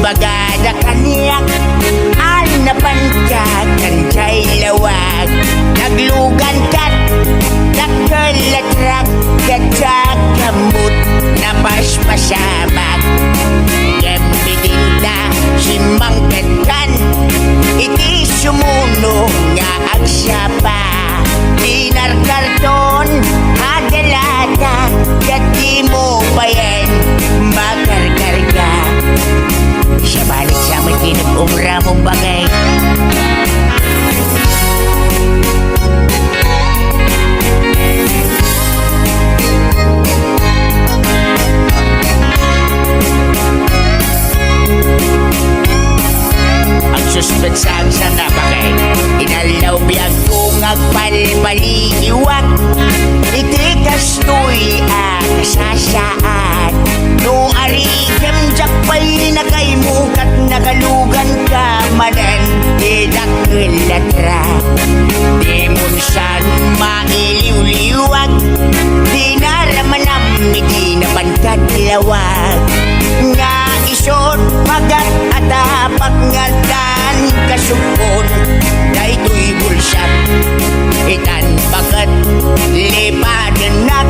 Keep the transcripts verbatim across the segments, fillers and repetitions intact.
Bagada kaniak, alnapanka kan jay lawag. Naglugankat, dakkel a trak, ket diak ammot napaspasamak. Ngem bitinta, simmangpetkan iti sumuno nga agsapa. Dinarkarton a dalata, ket dimo payen makarkarga. Siya balik sa amin, tinag-umra mong bagay. Agsuspetsa, agsanabakay, inaldaw biagko nga agbalbaliiwak iti kastoy a kasasaad. No arikem diak pay nakaimukat, nakaluganka manen ti dakkel a trak. Dimon san mailiwliwag, dinaramanam iti napan kadlawag. Nga isut pagat a tapak nga addan kasubkon daytoy bulsak. Itan paket lipadennak,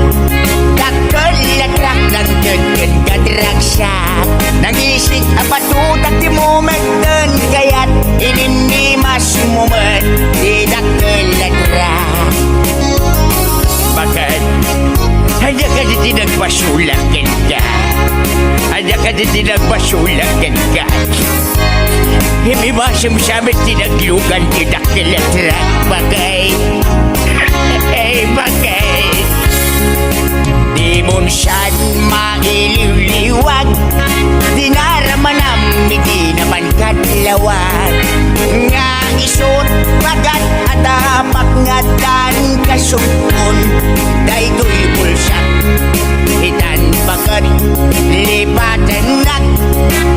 dakkel a trak nangted ken kadragsak. Nangisig a patutak ti mumetten kayat, inimnimasmo met ti dakkel a trak. Baket, ania kadi ti nagpasulak kenka? Ania kadi ti nagpasulak kenka? Imibasem sa met ti naglugan ti dakkel a trak, baket. Hey, baket. Dimon san mailiwliwag, dinaramanam iti napan kadlawag. Nga isut pagat a tapak nga addan kasubkon daytoy bulsak. Itan paket lipatennak,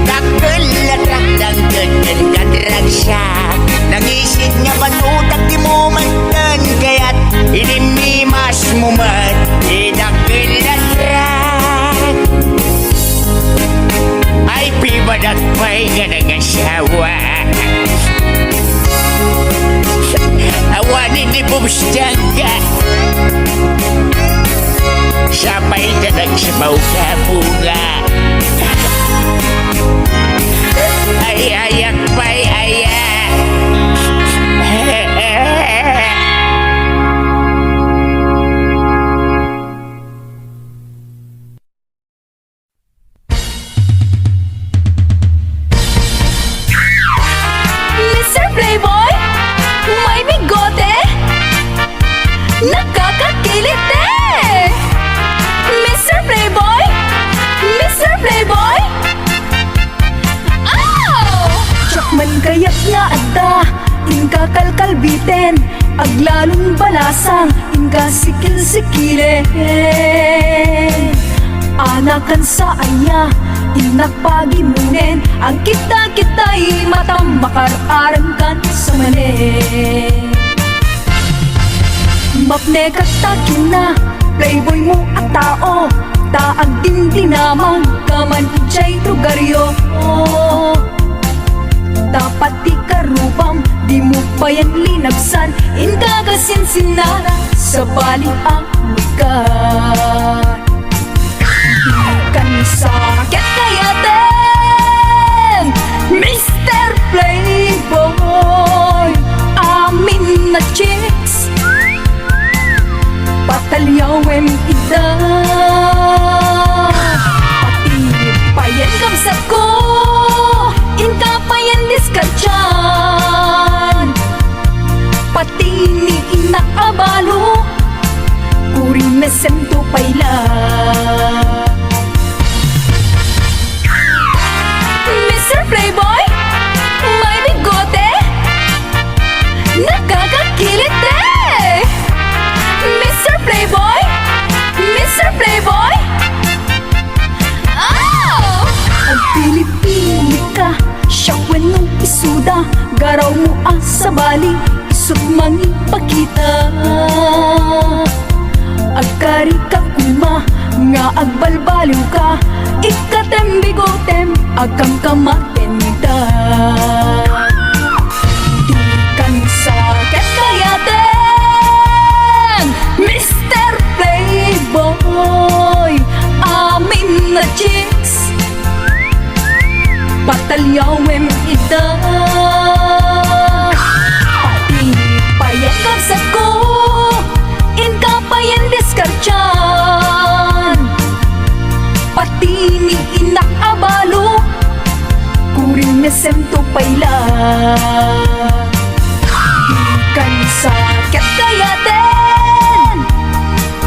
dakkel a trak nangted ken kadragsak. Nangisig nga patutak ti mumetten kayat, inimnimasmo met ti dakkel a trak. Ay, pibadak pay nga nagasawa. Awanen ni Bobs Tiangga. Sapay ta nagsipaw ka, bunga. Ay, ayak pay, ayak. Mister Playboy, may bigote, nakakakiliti. Mister Playboy, Mister Playboy, aw! Diak man kayat nga adda inka kalkalbiten, aglalon balasang inka sikil-sikilen. Anakan sa aya, innak pagimonen, agkita-kitay matam makar-aramkan sa manen. Mapnekak ta kinna, playboy mo a tao, ta agdindinamang ka man idiay lugaryo. Dapat ti karubam, dimo payen linagsan, inka kasinsinna, sabali a lugar. Kan sa kayaten, Mister Playboy, amin a chicks, pataliawem ida. Pati payen kabsatko, inka payen diskartian. Pati ni innak a balo, kuri mesento pay la. Mister Playboy, may bigote, nakakakiliti. Mister Playboy, Mister Playboy, aw! Agpili-pili ka, siak wenno isuda, garaw mo a sabali, isut mangipakita. Agkari ka koma nga agbalbaliw ka, ikkatem bigotem, agkamkama ken Dikan sa ket kayaten, Mister Playboy, amin a chicks, patalyawem ida. Pati payen kabsatko, inka payen diskartian. Pati ni innak a balo, kurim mesemto pay la. Dikan sa ket kayaten,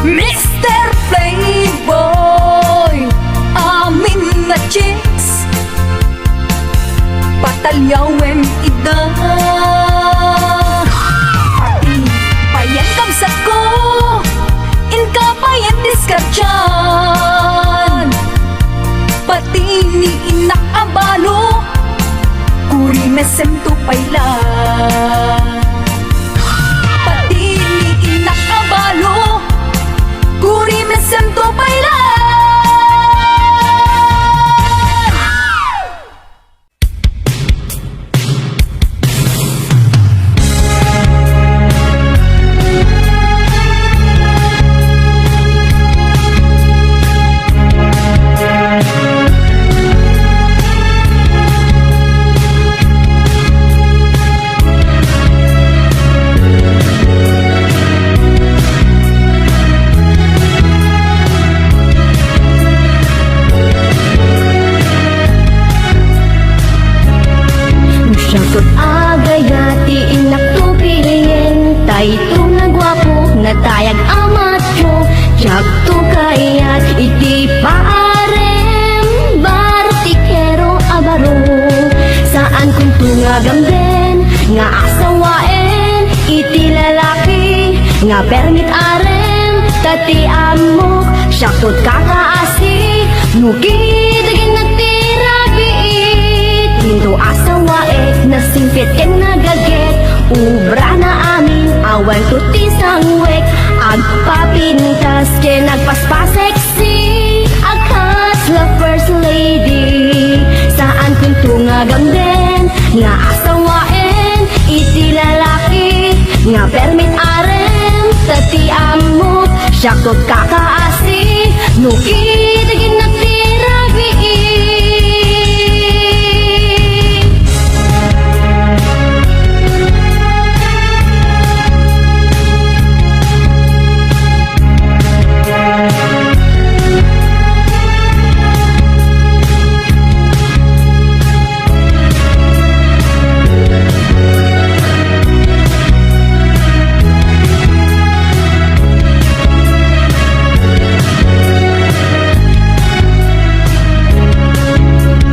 Mister Playboy, amin a chicks, patalyawem ida. Pati payen kabsatko, inka payen diskartian. Pati ni innak a balo, kurim mesemto pay la. Pati ni innak a balo, kurim mesemto pay la. Siak ket agayat ti innakto pilien, dayto nga guapo, nadayag a macho, diakto kayat iti paarem, bartikero a baro. Saankonto nga gamden nga asawaen iti lalaki nga permit arem, ta ti ammok, siak ket kakaasi, no kidigennak ti rabiit. Dinto asawaek, nasingpet ken nagaget, obrana amin, awanto ti sangwek, agpapintas ken agpaspaseksi, a kas la first lady. Saankonto nga gamden nga asawaen iti lalaki nga permit arem, ta ti ammok, siak ket kakaasi, no kidigennak ti rabiit.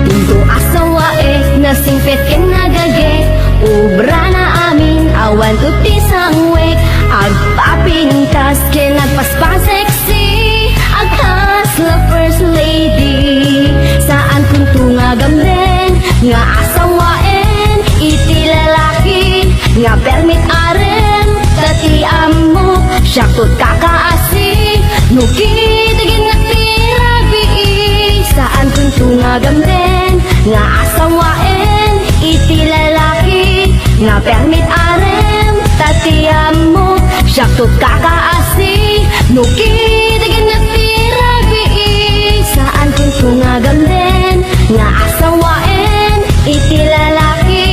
Dinto asawaek, nasingpet ken nagaget, obrana amin, awanto ti sangwek, agpapintas ken agpaspaseksi, a kas la first lady. Saankonto nga gamden nga asawaen iti lalaki nga permit arem, ta ti ammok, siak ket kakaasi, no kidigennak ti rabii. Saankonto nga gamden nga asawaen iti lalaki nga permit arem, ta ti ammok, siak ket kakaasi, no kidigennak ti rabii. Saankonto nga gamden nga asawaen iti lalaki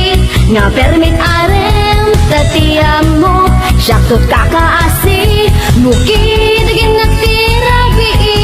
nga permit arem, ta ti ammok, siak ket kakaasi, no kidigennak ti rabii.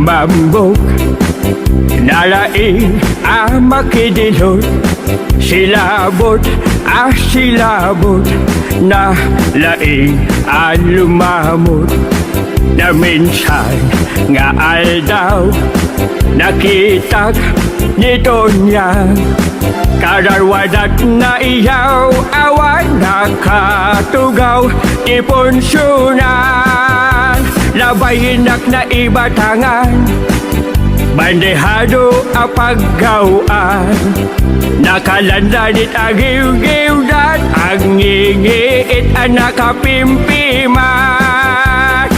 Mambuk, nalaing a makidilot, silabot a silabot, nalaing a lumamot. Naminsan nga aldaw, nakitak ni Tonyang. Kararwadak na iyaw, awan nakatugaw ti punsionan. Labaynak na ibatangan, bandehado a paggaw-an. Nakalandanit a giwgiwdan, agngingiit a nakapimpiman.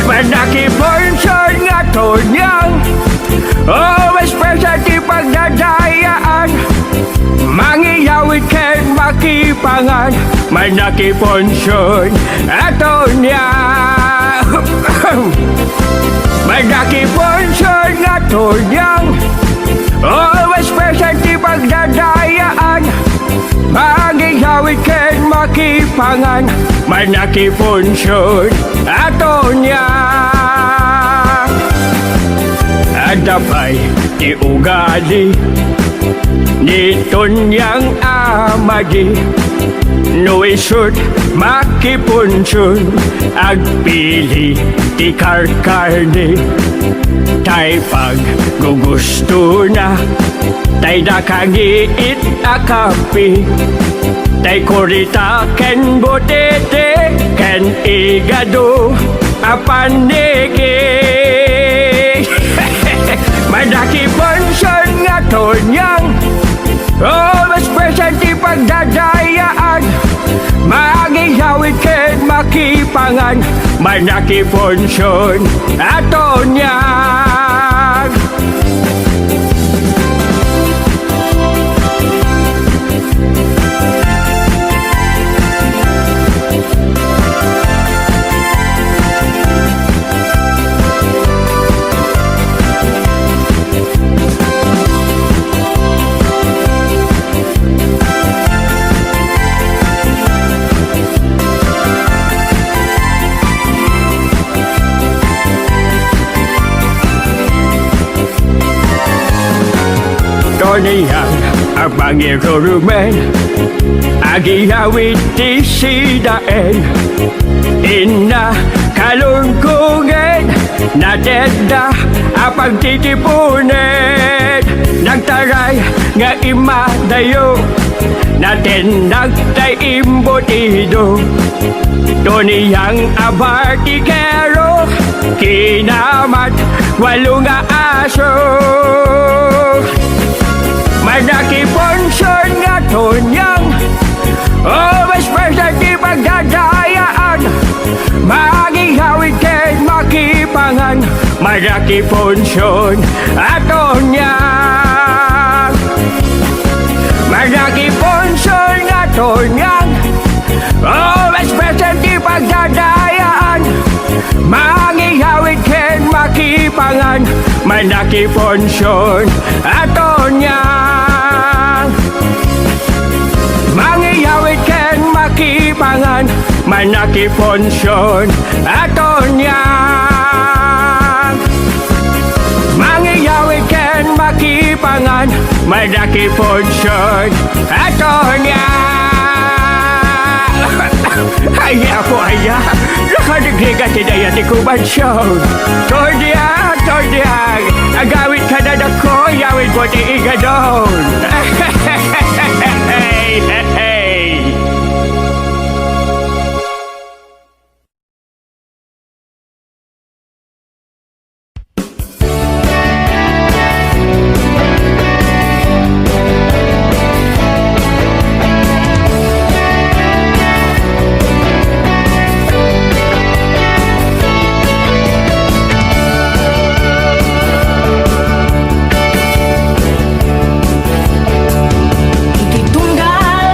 Manakipunsion nga Tonyang, always present ti pagdadayaan. Mangiyawid ken makipangan, manakipunsion a Tonyang. Manakipunsion nga Tonyang, always present ti pagdadayaan. Mangiyawid ken makipangan, manakipunsion a Tonyang. Adda pay ti ugali ni Tonyang a madi. No isut makipunsion, agpili ti karkarne. Tay paggugustona, tay nakangiit a kape, tay kurita ken butete, ken igado a paniki. Manakipunsion nga Tonyang, always present ti pagdadayaan. Mangiyawid ken makipangan, manakipunsion a Tonyang. Tonyang a pangirurumen, agiyawid ti sidaen. Inna kalungkungen, natedda a pagtitipunen. Nagtaray nga immadayo, natendang tay imbutido. Tonyang a bartikero, kinamat walo nga aso. Manakipunsion nga Tonyang, always present ti pagdadayaan. Mangiyawid ken makipangan, manakipunsion a Tonyang. Manakipunsion nga Tonyang, always present ti pagdadayaan. Mangiyawid ken makipangan, manakipunsion a Tonyang. Mangiyawid ken makipangan, manakipunsion a Tonyang. Mangiyawid ken makipangan, manakipunsion a Tonyang. Ay, apo, aya. Nakadigdiga ti daya ti kumansion. Tonyang, Tonyang, agawid ka na dako, yawid mo ti igadon. Hey, hey, hey. Iti tunggal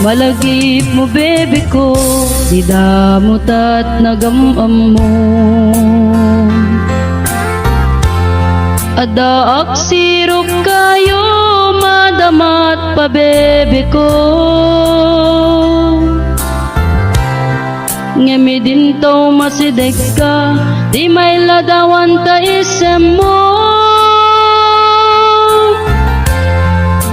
Malagipmo, bebe ko, dida mo tat nagam-ammo. Addaak sirok kayo, madamat pa, bebe ko. Ngem idinto masidegka, di mailadawan ta isemmo.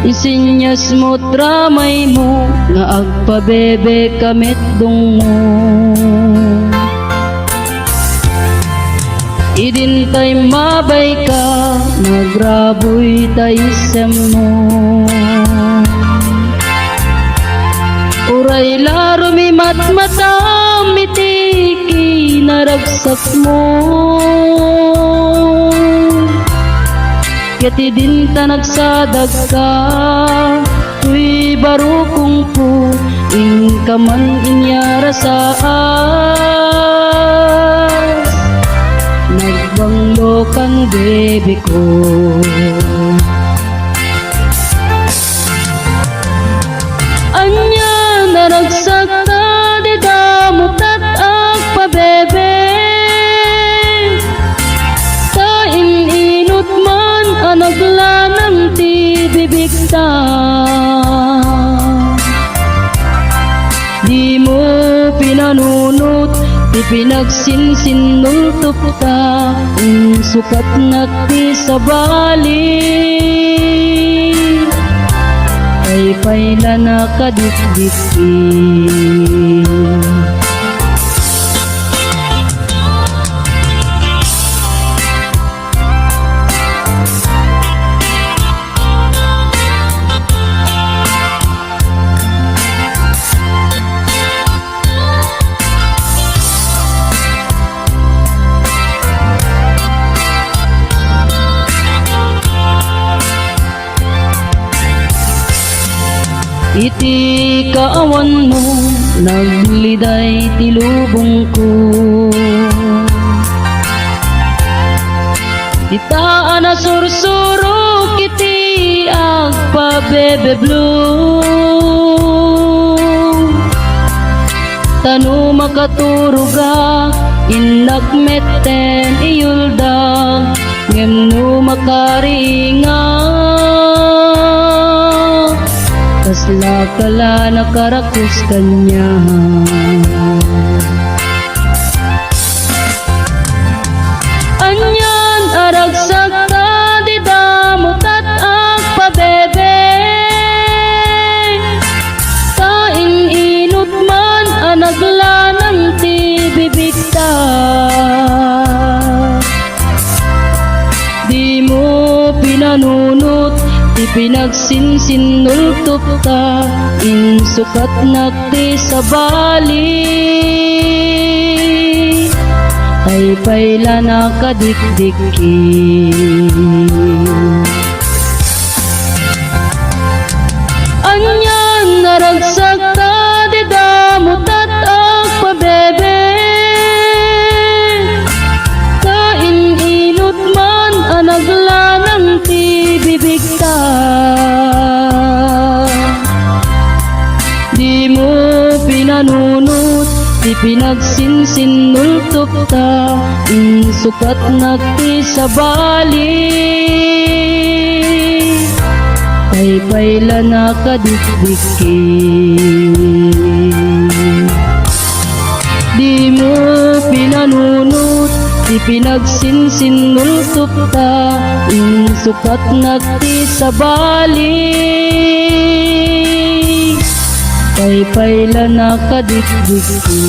Insinyasmo ramaymo nga agpabebe ka met dungmo. Idin tay mabayka, nagrabuy tay semmo. Uray la rumimatmatam iti kinaragsakmo. Ket idin ta nagsadagka, toy baro kungko, inka man inyarasaas. Nagbanglokan, bebe ko. Ania, naragsakta, dida mo tat agpabebe. Ta in-inut man a naglanang ti bibigta. Dimo pinanunot ti pinagsinsinnultopta, insukatnak ti sabali. Paypaylanak a dikdikki. Iti kaawanmo, nagliday ti lubongko. Ita a nasursurok iti agpabebeblo. Ta no makaturoga, innak metten iyulda, ngem no makariinga, kasla ka la nakarakus kaniak. Anian a ragsakta, dida mo tat agpabebe. Ta in-inut man a naglanang ti bibigta. Dimo pinanunot ti pinagsinsinnultopta, insukatnak ti sabali. Paypaylanak a dikdikki. Anian a ragsakta, dida mo tat agpabebe. Ta in-inut man a naglanang ti bibigta. Dimo pinanunot ti pinagsinsinnultopta, insukatnak ti sabali. Paypaylanak a dikdikki. Dimo pinanunot ti pinagsinsinnultopta, insukatnak ti sabali. Paypaylanak a dikdikki.